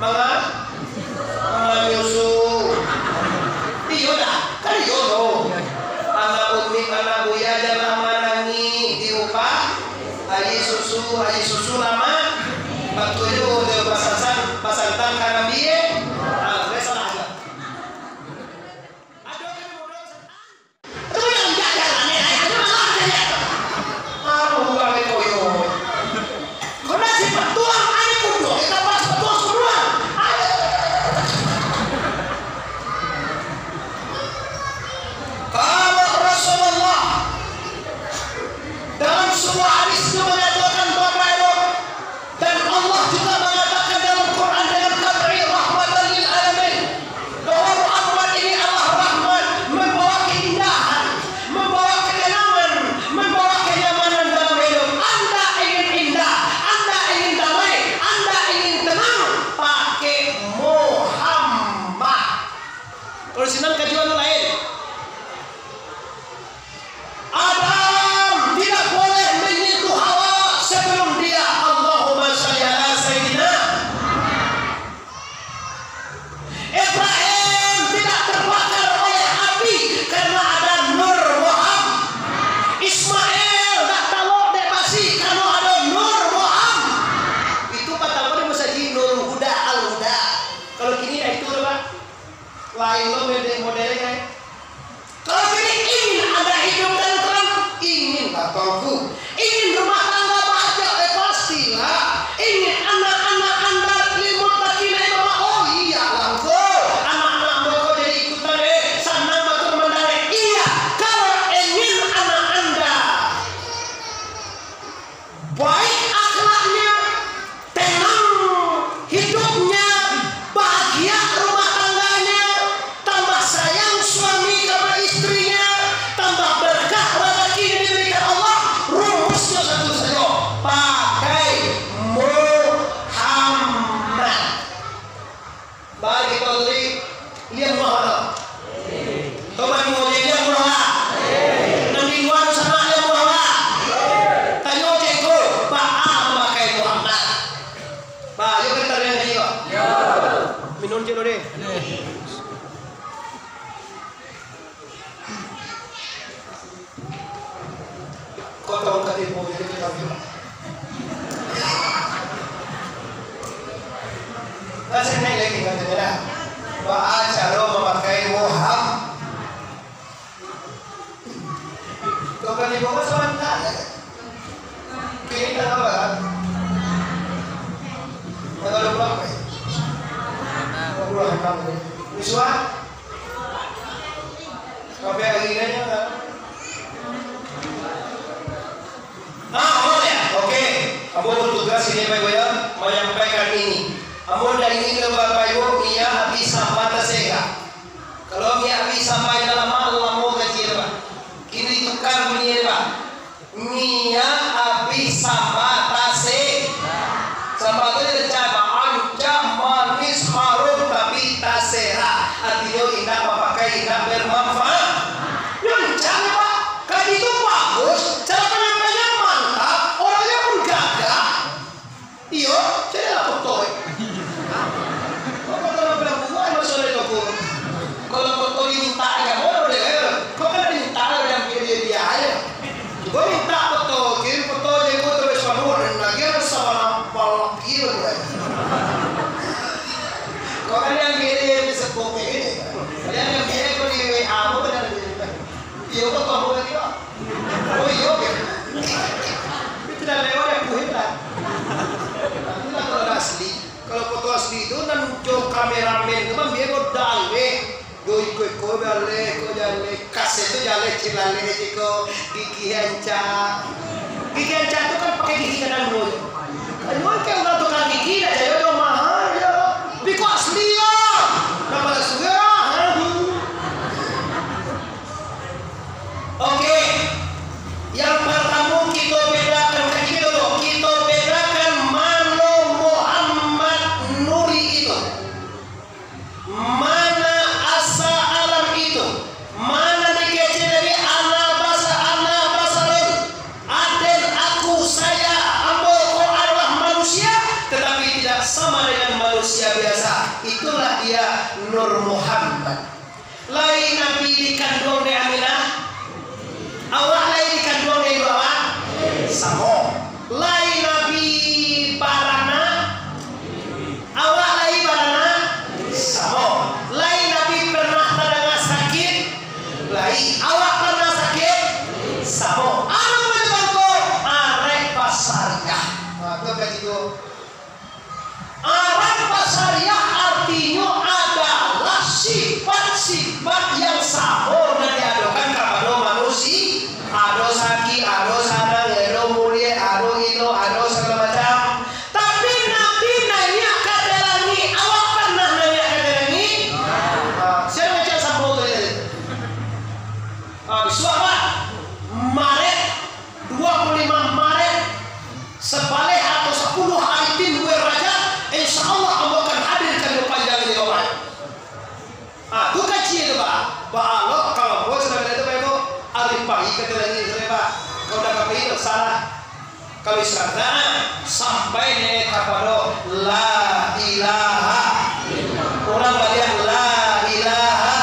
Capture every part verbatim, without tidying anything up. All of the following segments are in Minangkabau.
Manga-, manyusu. Iyo dah, kan iyo tu. Anak umi, anak buya, janlah manangih di rumah. Aia susu, aia susu lamak. Batua juo tu pasansan, pasantan ka ambiak. Ah, sudah salah aja. Aduh, kan bodoh, santan. Itu yang jalan, ya, ya, ya, ya. Aduh, urang itu, yo. Kena si patuang, ayo kudo, kita pas patuang semua. Ayo. Kalau Rasulullah dalam sebuah hadis itu menyatakan bahwa dan Allah juga mengatakan dalam Quran dengan qat'i rahmatan lil alamin, bahwa Muhammad ini adalah rahmat, membawa keindahan, membawa ketenangan, membawa kenyamanan dalam hidup. Anda ingin indah, Anda ingin damai, Anda ingin tenang, pakai Muhammad. Kalau sinan kajuan lain. Adam tidak boleh menyentuh Hawa sebelum dia Allahumma shalli ala Sayyidina. Ibrahim tidak terbakar oleh api karena ada Nur Muhammad. Ismail tidak talok dek basi karena ada Nur Muhammad. Itu patamo di masajid Nurul Huda, Al Huda. Kalau kini tidak itu, Pak. Lain lo model-modelnya, kan? Kalau kini ingin anda hidup tentram, ingin batongku, ingin rumah tangga bahagia, eh, pastilah. Ingin anak-anak anda lil muttaqina imama, oh iyolah, ko. Anak-anak ko jadi ikutan, eh, sanang batur mandanga. Iya, kalau ingin anak anda baik akhlaknya, tenang hidupnya, bahagia rumah tangganya, tambah sayang suami kepada istrinya, tambah berkah rezeki yang diberikan Allah, rumusnya satu saja, pakai Muhammad. Bagi Pak Luri, lian muha lo. Coba di muha lian muha. Nan di lua tu sama lian muha. Tanyo ceko, baa mamakai Muhammad. Ba, yo ka tariang tadi, Pak. Minum cek lo deh. Kotong katipu jadi tukang juga. Kan saya naik lagi, kan, saya dah. Baa caro mamakai Muhammad. Tukang katipu kan sabanta. Kini tanggal bara? Tanggal dua puluh lapan. Dua puluh enam. Misua? Sampai hari ini, kan? Ah, oh ya, oke. Ambo bertugas ini, Bapak Ibu, ya, menyampaikan ini. Ambo ndak ingin ka Bapak Ibu, minyak habis sampah tasera. Kalau minyak habis sampah yang lama, lamo gaji, Pak. Kini tukar bunyi, Pak. Minyak habis sampah tasera. Sampah tu dia cakap, ancak, manis, harum, tapi tasera. Artinyo indak bapakai, indak bermanfaat. Rancak, Pak. Kaji tu bagus, cara panyampaiannyo mantap, orangnyo pun gagah. Iyo, carilah foto, eh. Kok foto nan pernah buat, Mas, oleh toko? Kalau foto diminta, ya, boleh, eh. Kok kan diminta, ada yang dia, dia, dia aja. Gua minta foto, kirim foto aja, gua terus panuh, dan lagi ada sama nampak lagi, eh. Kok kan yang dia, dia di sepuluh ini, yang dia, dia di W A, gua kan ada di Iyo, kok kamu lagi, Pak? Oh, iyo, oke. Itu dah lewat ya, buhit lah. Tapi lah kalau dah asli. Kalau foto asli itu, nan jo kameramen tu, kan, dia kok dah alih. Yo, iko-iko jaleh, iko jaleh. Kaset tu jaleh, cilaleh, ciko. Gigi hancak. Gigi hancak tu kan pakai gigi kanan dulu. Anu, kayak orang tukang gigi, dah jauh, jauh mahal, ya. Tapi kok asli, ya? Kenapa dah suka, ya? Oke, yang pertama kita bedakan, kaji kita dulu, kita bedakan mano Muhammad Nuri itu, mana Asa Alam itu, mana dikecek dari anak basa, anak basa lain. Aden aku, saya, ambo ko adalah manusia, tetapi Sama dengan manusia biasa. Itulah dia Nur Muhammad. Lai Nabi dikanduang dek Aminah? Awak lai dikanduang dek indu awak? Samo. Lai Nabi baranak? Awak lai baranak? Samo. Lai Nabi pernah tadanga sakik? Lai. Awak pernah sakik? Samo. Anak macam tu, arek basariah. Nah, tu kaji tu. Arek basariah artinyo adalah sifat-sifat yang samo nan diadokan kapado manusia. Ado sakik, ado sanang, ado muliak, ado ino, ado sagalo macam. Tapi Nabi naiak ka ateh langik. Awak pernah naiak ka ateh langik? Ah, sia nan ngecek sampo tu tadi? Ah, bisuak, Pak. Maret, dua puluh lima Maret, sabaleh atau sapuluah ari tim bulan Rajab, insya Allah ambo akan hadir ka Tanjuang Panjang ini, Bapak. Ah, tu kaji tu, Pak. Baalok kalau ambo sudah ada tu, Pak, Ibu. Ari pagi ka ateh langik, Pak. Kalau dah ka pagi, tak salah. Kalau Islam, nah, sampai ne kapado la ilaha. Urang baliak la ilaha.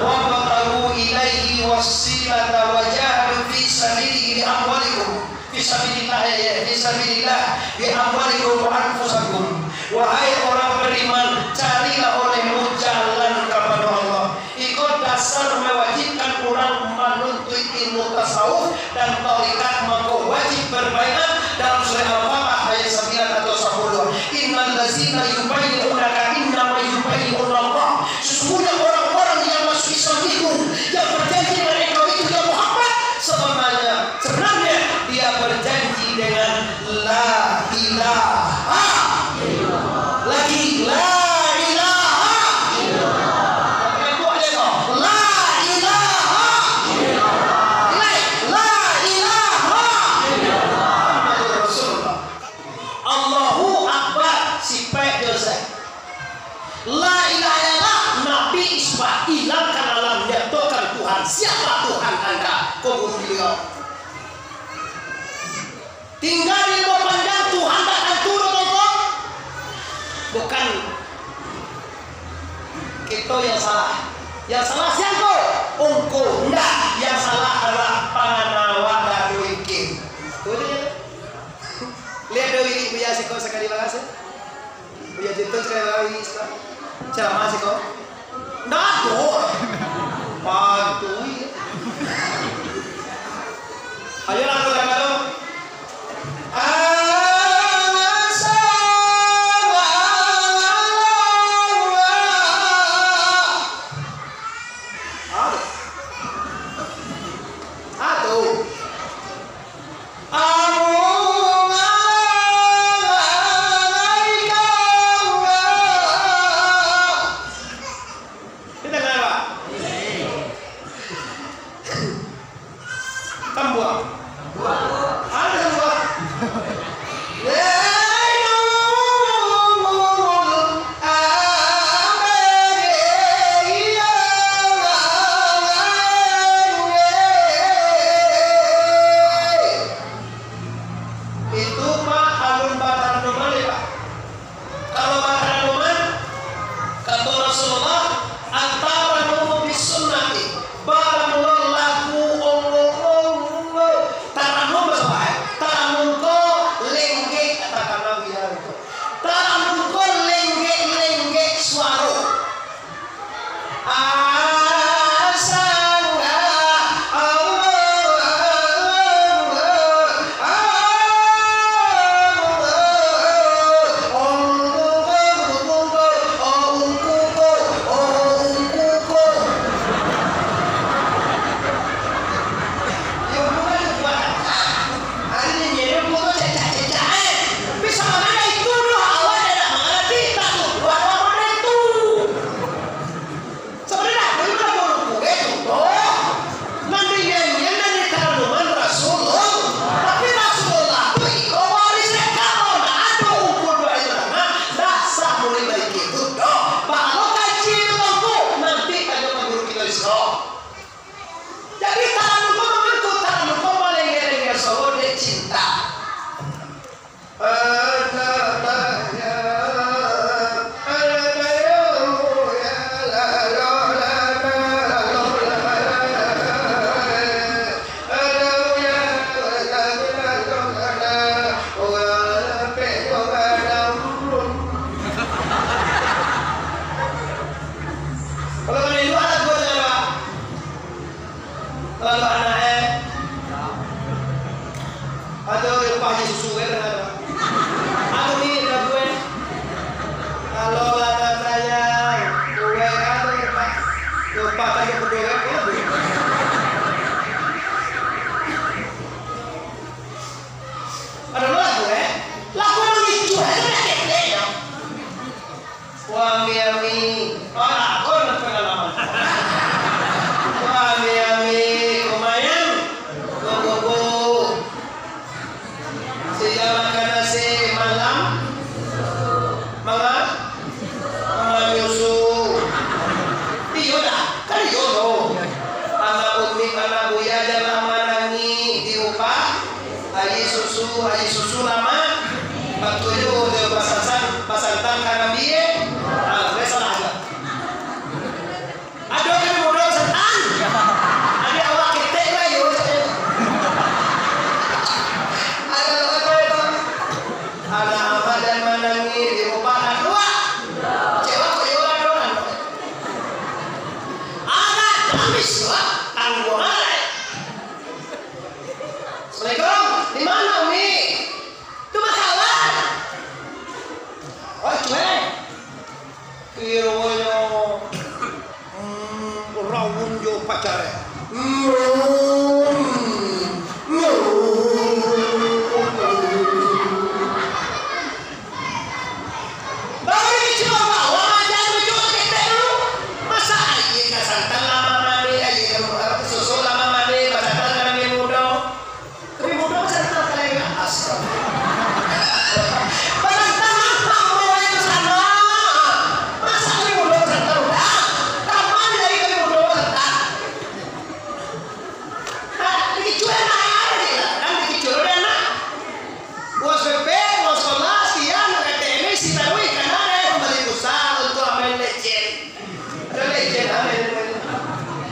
Wabtaghu ilaihi wasilata wajahadu fi sabilihi bi amwalikum. Fi sabilillah, ya, ya, fi sabilillah bi amwalikum wa anfusakum. Wahai orang beriman, carilah olehmu jalan kapado Allah. Iko dasar mawajibkan urang manuntuik ilmu tasawuf dan tarekat, mangko wajib barbaiat dalam surah Al-Fatihah ayat sambilan atau sapuluah. "Innal ladzina yubayi'unaka innama yubayi'unallah." Sesungguhnya orang-orang yang masuk Islam itu, yang berjanji dengan engkau itu, ya Muhammad, sebenarnya, sebenarnya dia berjanji dengan la ilaha. Lagi, la ilaha. Tapi kuat je kau. La ilaha. Lai, la ilaha. Muhammadur Rasulullah. Allahu Akbar, sipaik jo zat. La ilaha illallah, Nabi isbat, ilangkan alam, nyatokan Tuhan. Siapa Tuhan anda? Ko guru beliau. Tingga di Tanjuang Panjang, Tuhan dak tantu doh, Tuangku. Bukan kito yang salah. Yang salah sia ko? Ungku. Ndak. Yang salah adalah pangana awak dak ado ikin. Betul je. Liek dulu ini, Buya siko sakali balas, ya. Buya Jinten sakali balas ini, siko. Ceramah siko. Ndak ado. Pantui. Ayo lah, kalau, kalau. Aduh. Aduh. Kita dengar, Pak? Tambuang. Ami-ami. Alah, kon pangalaman. Ami-ami, kumayang, kukuku. Siang makan nasi, malam manga-, manyusu. Iyo dah, kan iyo tu. Anak umi, anak buya, janlah manangih di upah. Aia susu, aia susu lamak. Batua juo, basantan, basantan karambia. Ah, ndak salah juo. Ado kan mudo santan. Ado awak ketek lah, yo. Ado apa itu? Anak Ahmad dan manangih di rumah anak dua. Cewek kok yo orang doang. Anak Kamis, Wak, tangguangan. Assalamualaikum. Di mana, Umi? Tu masalah. Oh, cuek. Kironyo, hmm, rawun jo pacare. Hmm, hmm. Baru dicuba bawang aja, dicuba ketek dulu. Masa aia ka santan lama mandi, aia ka susu lama mandi, basantan ka mandi mudo. Tapi mudo basantan ka lengah. Astagfirullah. Basantan mah ambo itu sana. Masa tapi mudo basantan udah? Kapan dari kami mudo basantan? Nah, dikicuan aja, kan dikicuan udah, nah. Uang S P P, uang sekolah, sekian, nak K T M, si taruih, kan ada yang kembali pusat untuk main lecet. Ada lecet, ada yang main.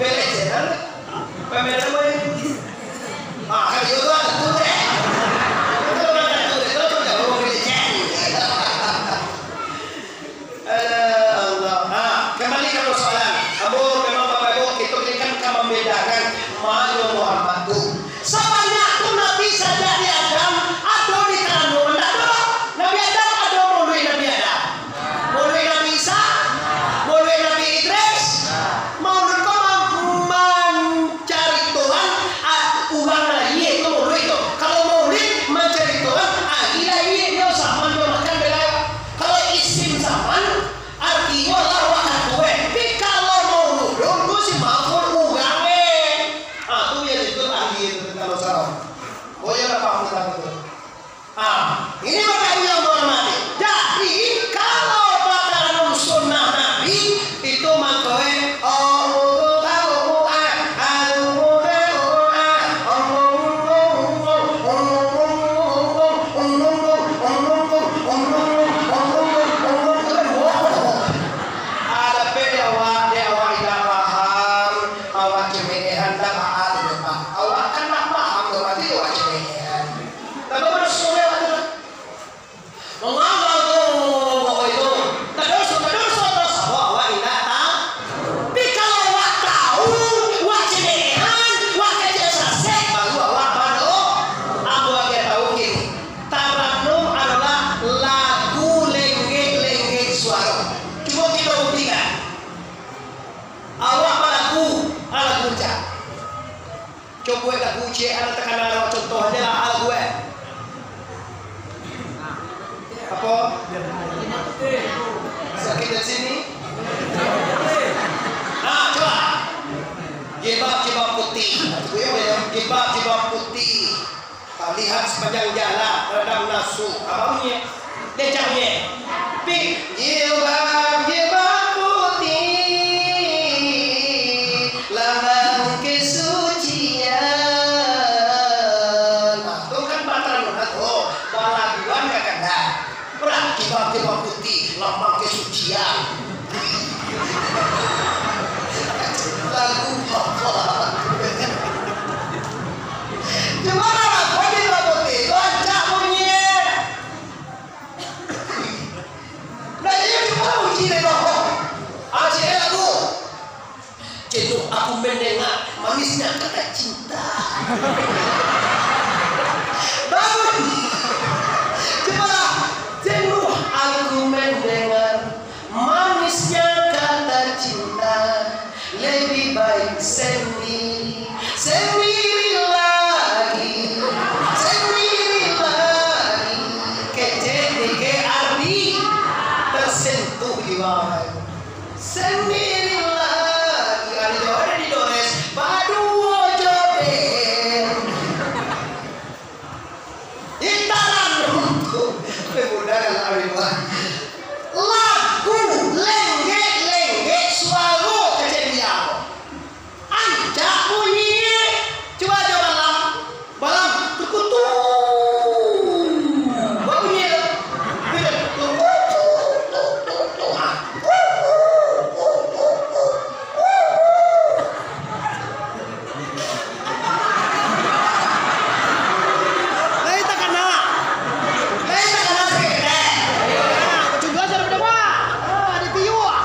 Main lecet, ada. Main apa ini? Ah, kan itu tuh, ada tuh, deh. Itu orang ada tuh, deh. Itu tuh, deh, orang main lecet. Alah, Allah. Ha, kambali ka parsoalan. Ambo memang bapabuik, kito ni kan ka mambedakan ma jo Muhammad tu. Sabanyak tu Nabi sajak di Adam, ado di tanah Nuh, ndak ado? Nabi Adam ado mauluik Nabi Adam. Mauluik Nabi Isa, mauluik Nabi Idris. Mauluik ko ma-, mancaritoan, a, urang lahia tu mauluik tu. Kalau mauluik mancaritoan ari lahia nyo, zaman nyo makan belayo. Kalau isim zaman, artinyo lah wakatu, eh. Tapi kalau mauludun tu si Mahfud urang, eh. Ah, tu yang disebut ahli itu tentang masalah. Oh, ya, tak paham tentang itu. Ah, ini Bapak Ibu yang terhormati. Jadi, kalau bataranum sunnah Nabi, itu mangko, eh, oh, tahu, ah, ah, Ada pe di awak, di awak indak paham, awak cemeehan, ndak paham, ndak paham. Awak kan ndak paham, berarti awak cemeehan. Tapi baru sudah waktu tu. Manganga tu, manganga itu. Tadoso, tadoso, tadoso. Awak, awak indak tahu. Tapi kalau awak tahu, awak cemeehan, awak kecek sasek, baru awak baru. Ambo agiah tahu kini. Taranum adolah lagu lenggek-lenggek suaro. Cubo kito buktikan. Awak balagu, ah, lagu cak. Cubo buek lagu ciek, anak takana, contoh aja lah, ah, lagu, eh. Apo? Sakik di sini? Ah, cubo. Jilbab, jilbab putih. Jilbab, jilbab putih. Talihat sapanjang jalan, radang nasu. Apo bunyi? Kencang bunyi. Pi-, jilbab, jilbab putih, lambang kesucian. Nah, tu kan bataranum tu, balaguan kakanda. Berat, jilbab, jilbab putih, lambang kesucian. Lagu apa? Cubo lah, lagu di lagu ti, rancak bunyi. Nah, jadi cubo lah uji deh, kok. Ah, cik, eh, lagu. Jenuh aku mendengar manisnya kata cinta. Bangun. Cubolah. Jenuh aku mendengar manisnya kata cinta. Lebih baik sendiri, sendiri lagi, sendiri lagi. Kecek di K R D, tersentuh jiwa. Sendirilah, ari jo den di Dores, baduo jo den. Itaran untuk pemuda dan awet. Lagu lenggek-lenggek suaro kecek bia. Ancak bunyi. Cubo jo balam. Balam. Tukutu. Babunyi tu. Tukutu. Lai takana. Lai takana sakik ketek. Nah, kacunduan sudah bada, Pak. Ah, ditiuak.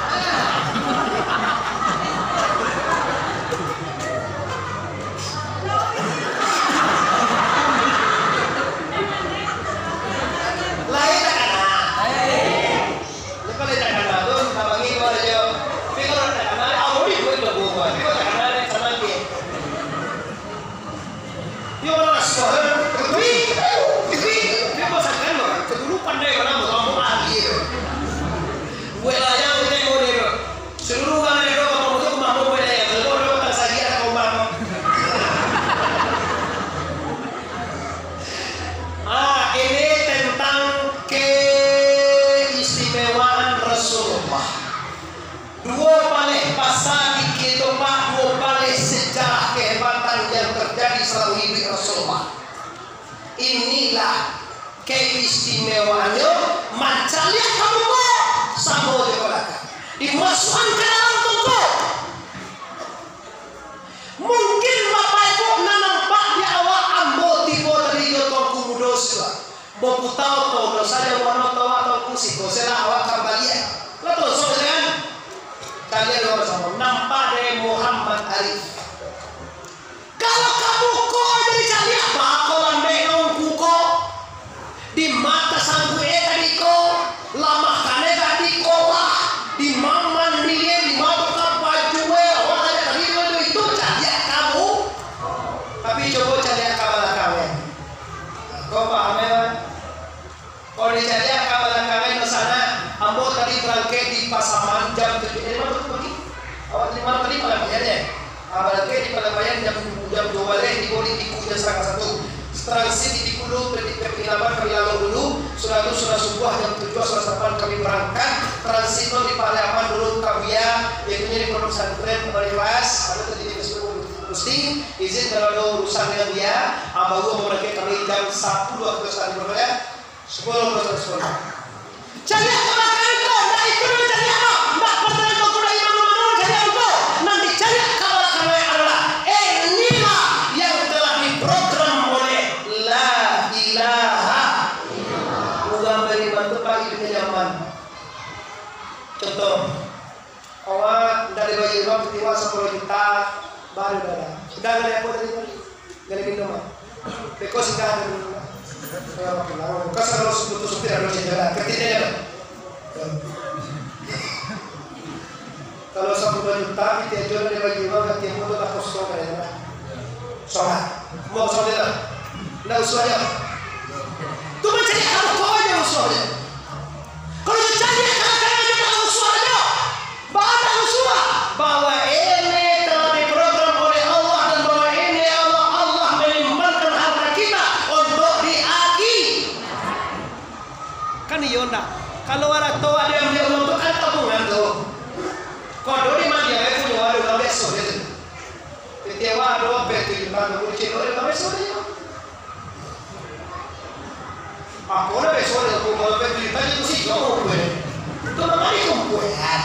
Lai takana. Lai. Lai takana tu, tabangi ko ajo. Tapi kalau takana, awak ni buat lagu ko. Tapi kalau takana, sama dia. Yo, mana suara? Wih, wih, dia pasangan lo. Dulu pandai mana, mau ahli. Buat layang, kita mau dia. Seluruh urang ado ka rumah tu, rumah tu buat layang. Kalau ado datang saja ka rumah tu. Ah, ini tentang keistimewaan Rasulullah. Duo baleh basa di kehidupan, duo baleh sejarah kehebatan yang terjadi selama hidup Rasulullah. Inilah keistimewaannyo mancaliak ka muko samo jo ka balakang. Dimasuakan ka dalam tungku. Mungkin Bapak Ibu nan nampak di awak ambo tibo tadi jo Tuanku Mudo siko. Baputa oto, dosa jauah nan oto awak Tuanku siko, selah awak kambalian. Lah tolosok kan? Kalian urang samo, nampak dek Muhammad Arif. Kalau ka muko jadi caliak, bako lambek nan ungku ko. Di mata sangguik e tadi ko, lamah kane tadi ko lah, di maman di e, di mata ka baju e, awak tadi tadi tu, itu caliak ka mu. Tapi cubo caliak ka balakang e. Ko paham e, Wan? Kalau dicaliak ka balakang e, ambo tadi barangkek di Pasaman jam tujuah, eh, malam tu pagi. Awak tadi malam tadi malam ya, ya. Ah, barangkek di Pasaman jam, jam duo baleh, tibo di Tiku jam satangah satu. Transit di Tiku dulu, di, di penginapan kami lalok dulu. Sudah tu, sudah subuah jam tujuah, sudah salapan kami barangkek. Transit tu di Pariaman dulu, Kabuya, yaitu di Pondok Pesantren Marifas, atau di Facebook Muslim. Izin kalau ada urusan dengan dia, ah, baru barangkek kami jam sapuluah atau setengah lima ya. Sepuluh persen sepuluh. Caliak ka balakang ko, ndak itu nan caliak ko, ndak pertanyaan ko dari mano-mano caliak ko, nan dicaliak ka balakang adolah, eh, inilah yang telah diprogram oleh La Ilaha. Urang beriman tu pagi dengan nyaman. Contoh, Awak ndak dibayia urang, piti awak sapuluah juta, baru dah. Sudah gali apo tadi tu? Gali minum, ah. Beko singgah dulu. Kalau pulang, kalau sudah supir, ado cedera, ketiknya tu. Kalau sapuluah juta, piti ajo ndak dibayia urang, ganti motor lah kosong, kan, ya. Sorak. Mau sorak lah. Ndak usah aja. Tu mancari apo aja usah aja. Kalau mancari apo aja usah aja. Baa usah. Bahwa ini telah diprogram oleh Allah dan bahwa ini Allah, Allah menyimpankan harta kita untuk di akhi-. Kan iyo ndak? Kalau arato ado yang diambiak Allah tu kan tabungan tu. Kodo di Madinah itu nyo ado urang biaso gitu. Kecewa ado, ampia tujuah puluah, cino ado, ampia sore. Apo lah besok ado, ampia tujuah puluah itu si jauh, weh. Itu namanya kumpulan.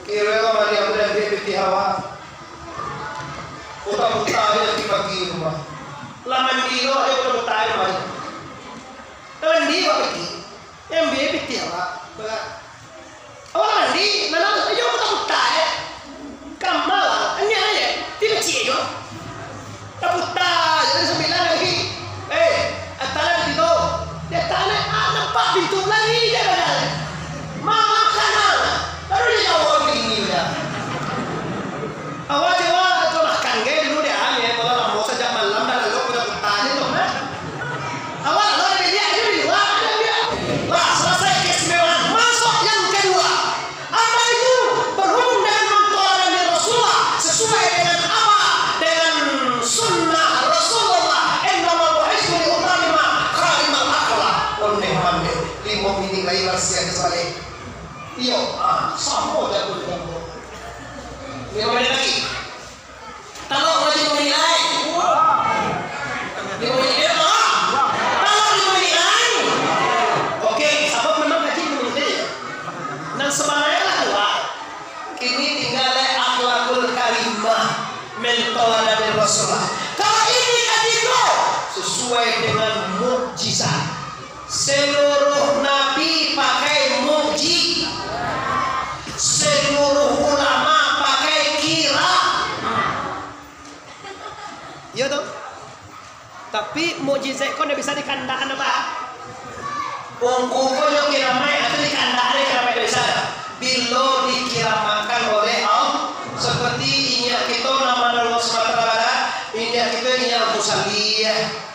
Kira kamari aku dah ambil piti hawa. Kota buta aja di pagi rumah. Lah mandi lo aja kota buta aja mandi. Lah mandi lo piti. Ambil piti hawa. Berat. Awak mandi, nan ayo buta-buta, eh. Kamal, anian aja, ti kecil aja. Buta-buta, jadi sambilan lagi. Eh, atala pintu. Dia tanya, ah, nampak pintu lagi, dia dah. Mama kanal. Baru dia jawab begini, udah. Awak jawab, atau makan, gaya dulu dia, ah, ni, kalau lama sajak malam dah lalu, buta-buta aja tu, nah. Awak lo di bilik aja di lua, aja di bilik. Lah, salasai keistimewaan. Masuak yang kaduo. Siap, Saleh. Iyo, ah, samo jago jo kamu. Limo menit lagi. Talok wajib menilai. Limo menit, ah. Talok limo menilai. Oke, sabab memang kaji limo menit. Nan sabananyo lah tu, ah. Kini tingga lai akhlakul karimah, mentol dari Rasulullah. Kalau ini kaji ko, sesuai dengan mukjizat. Seluruh nabi pakai mukji-, seluruh ulama pakai kira-, iyo tu. Tapi mukjizat ko ndak bisa dikandakan apa? Ungku ko jo kiramaik, atau dikandakan kiramaik ndak bisa. Bilo dikiramakan oleh Allah, seperti inyiak kito nan mano Sumatera Barat, inyiak kito inyiak Musalia.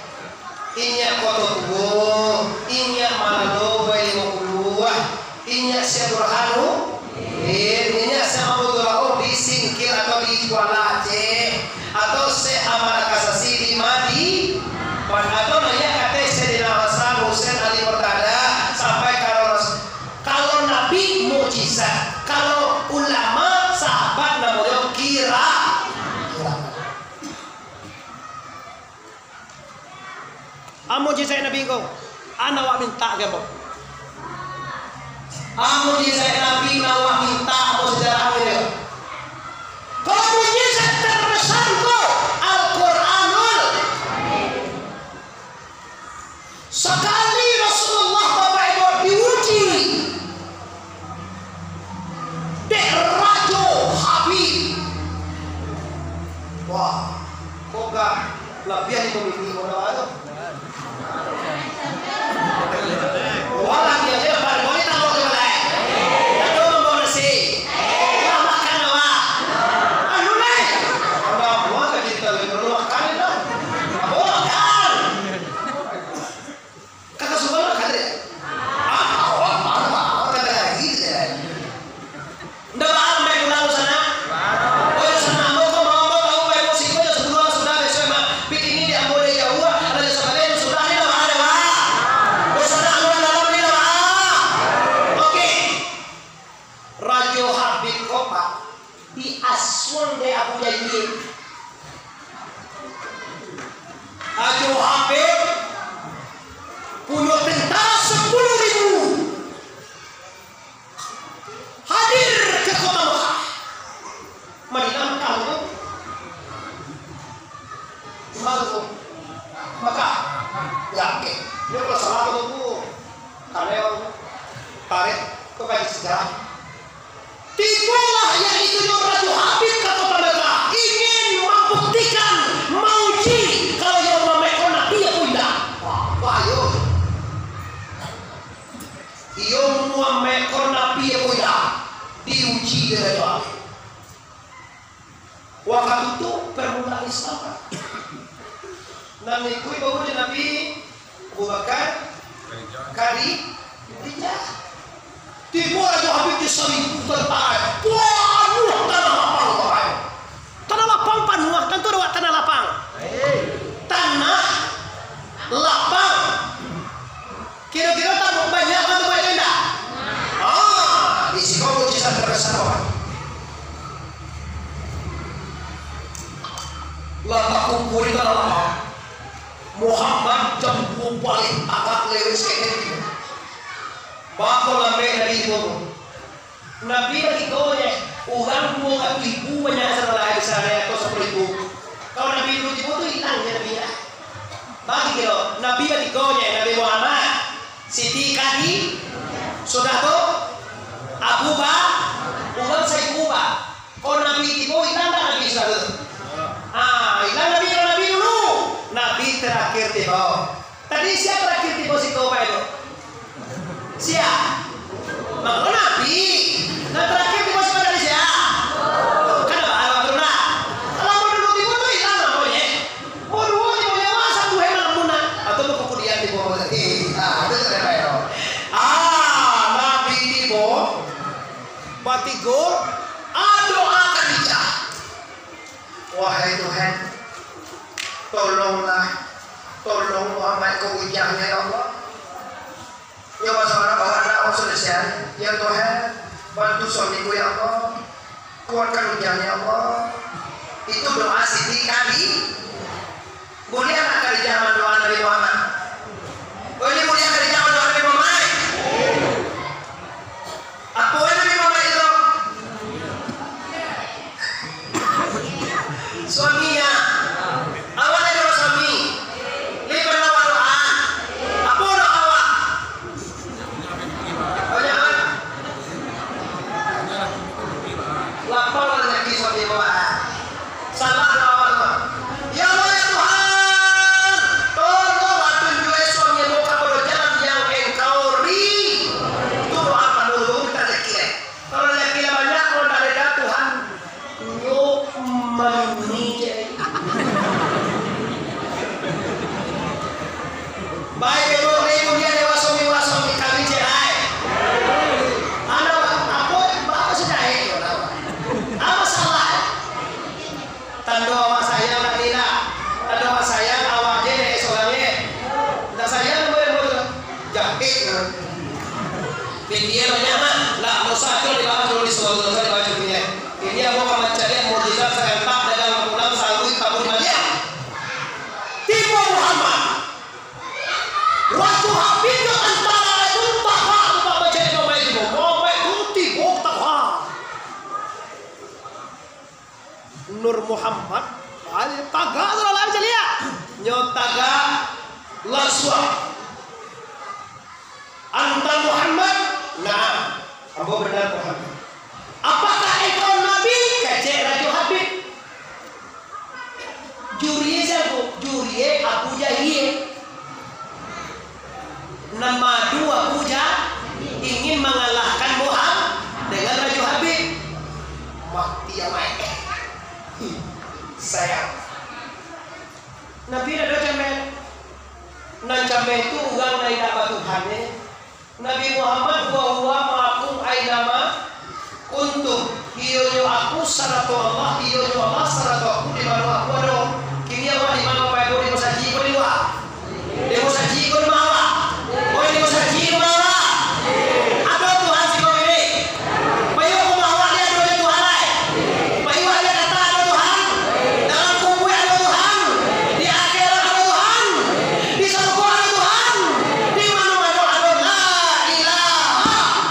Inyiak Koto Tuo, inyiak Malalo Bai Limo Puluah, inyiak Syekh Burhanuddin, inyiak Syekh Abdul Rauf di Singkil atau di Kuala Aceh, atau Syekh Ahmad Al-Kasasi di Madinah, atau nan inyiak kato Sayyidina Hasan, Husain, Ali Murtada, sampai ka Rasul. Kalau Nabi mukjizat, kalau ulama sahabat namonyo kira-, kira-. Amun mukjizat Nabi ko, an awak mintak ka ambo. Amun mukjizat Nabi nan awak mintak, ambo sajarahkan ko. Kalau mukjizat terbesar ko, Al-Quranul. Sakali Rasulullah Bapak Ibu diuji dek Rajo Habib. Wah, kok gak labiah di komisi orang tu? Wah, lagi aja, Pak, boleh tak mau coba lain? Aduh, mau nasi. Wah, makan, wah. Anu, lain. Ada buah lagi kita, lain perlu makan, itu. Apo makan? Kakak suka makan, dek? Ah, awak marah, awak kata lagi, dek. Ndak baa, ambo pulang ka sana. Oh, di sana ambo ko, mau ambo tahu, bae musik ko, jam sapuluah sudah, besok emang. Piknik di ambo dari jauh, ada di Sabaleh, sudah, ni lah, ada, Pak. Di sana ambo dalam, ni lah, Pak. Oke. Rajo Habib ko, Pak, diasuang dek Abu Jahil. Rajo Habib punyo tentara sapuluah ribu. Hadir ka kota Mekah. Madinah, Mekah tu. Mekah tu. Mekah. Ya, oke. Ini kalau salah tu, karena yang tarik tu kaji sejarah. Tibolah yang itu nyo Rajo Habib ka kota Mekah, ingin mambuktikan, mauji kalau iyo Muhammad ko nabi apo indak. Wah, bahayo. Iyo Muhammad ko nabi apo indak, diuji dek Rajo Habib. Wakatu tu permulaan Islam. Nan ikuik baru di Nabi Abu Bakar, Khadijah. Tibo Rajo Habib di saribu tentara. Panuah tanah lapang, Bapak. Tanah lapang panuah, tantu ada tanah lapang. Tanah lapang. Kiro-kiro tamu banyak atau banyak indak? Ah, di siko mukjizat terbesar, Bapak. Lah takumpul di tanah lapang. Muhammad jam duo baleh agak lewat saketek. Bako lambek Nabi tibo. Nabi batiko je, urang duo ratuih ribu banyak sadolah di sana, atau sapuluah ribu. Kalau Nabi dulu tibo tu ilang je Nabi lah. Bagi kiro, Nabi batiko je, Nabi Muhammad, Siti Khadi-, sudah tu, Abu Ba-, urang saibu ba. Kalau Nabi tibo, ilang tak Nabi sudah tu? Ah, ilang Nabi, kalau Nabi dulu, Nabi terakhir tibo. Tadi sia terakhir tibo siko, Pak, itu? Sia? Mako Nabi. Nah, terakhir tibo siko tadi sia? Kan ada arah tu, nah. Kalau mau dulu tibo tu ilang namonyo. Mau dulu tibo nyawa satu hari malam pun, nah. Atau mau kukudian tibo tadi. Nah, itu cerita itu. Ah, Nabi tibo. Batigo, ah, doa Khadijah. Wahai Tuhan, tolonglah, tolong Muhammad ko ujiannya, ya Allah. Yo, basorak bawa anak, oh, selesai. Ya Tuhan, bantu suamiku, ya Allah. Kuatkan Ujang, ya Allah. Itu doa Siti Khadi-, Buliah ndak Khadijah mandoa Nabi Muhammad? Oh, ini buliah Khadijah mandoa Nabi Muhammad? Apo Nabi Muhammad itu? Suaminya. Awak ado suami. Lai pernah awak doa? Apo doa awak? Banyak, kan? Lapang rasaki suami bapak. Salah doa awak tu. Ya Allah, ya Tuhan, tolonglah tunjuak suami ambo kapado jalan yang Engkau ri-, tu doa pado tu minta rasaki, eh. Kalau rasaki lah banyak, kalau ndak ada, Tuhan, nyo mani je. Baik, ibu, ibu, dia dewa suami, dewa suami kami cerai. Anak, apa, apa sudah, eh? Apa salah? Tando awak sayang nak ni nak. Tando awak sayang, awak je dek sorang je. Nak sayang, boleh, boleh. Jahit. Pindia banyak mah. Lah, dosa tu di bawah tu, di suatu dosa di bawah tu pindia. Pindia mau ka mancaliak mukjizat sagantang dagang pulang sangguik kamu di Madinah. Tibo Muhammad. Waktu habis tu antara itu taha tu tak baca di bawah itu. Bawah itu tibo taha. Nur Muhammad, ai, tagak tu lah, lah bisa liek. Nyo tagak, lansuang. "Anta Muhammad?" "Naam, ambo bana Muhammad." "Apakah engkau Nabi?" kecek Rajo Habib. Jurie sia tu? Jurie Abu Jahil. Nan madu Abu Jahil ingin mangalahkan Muhammad dengan Rajo Habib. Mati amaik. Sayang. Nabi ndak ado cameh. Nan cameh tu urang nan indak batuhan, eh. Nabi Muhammad, "Huwa, huwa ma'akum aina ma kuntum." Iyonyo aku sarato Allah, iyonyo Allah sarato aku di mano aku ado. Kini awak di mano, Bapak Ibu, di musajik ko di lua? Di musajik ko di ma awak? Oi, di musajik ko di ma awak? Ado Tuhan siko ini? Payo ka ma awak, ado Tuhan lai? Payo awak kata ado Tuhan? Dalam kubuik ado Tuhan? Di akhirat ado Tuhan? Di sarugo ado Tuhan? Di mano-mano ado la ilaha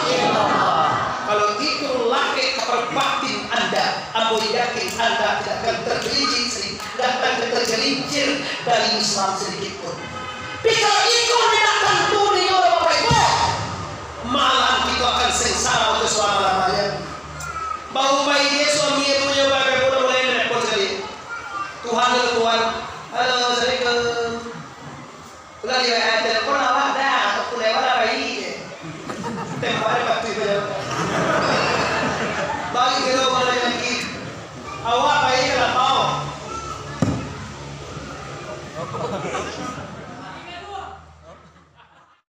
illallah. Kalau itu lahir ka batin Anda, ambo yakin Anda tidak akan tergelincir, tidak akan tergelincir dari Islam sedikit pun. Tapi kalau itu tidak tentu, ninyo Bapak Ibu, malah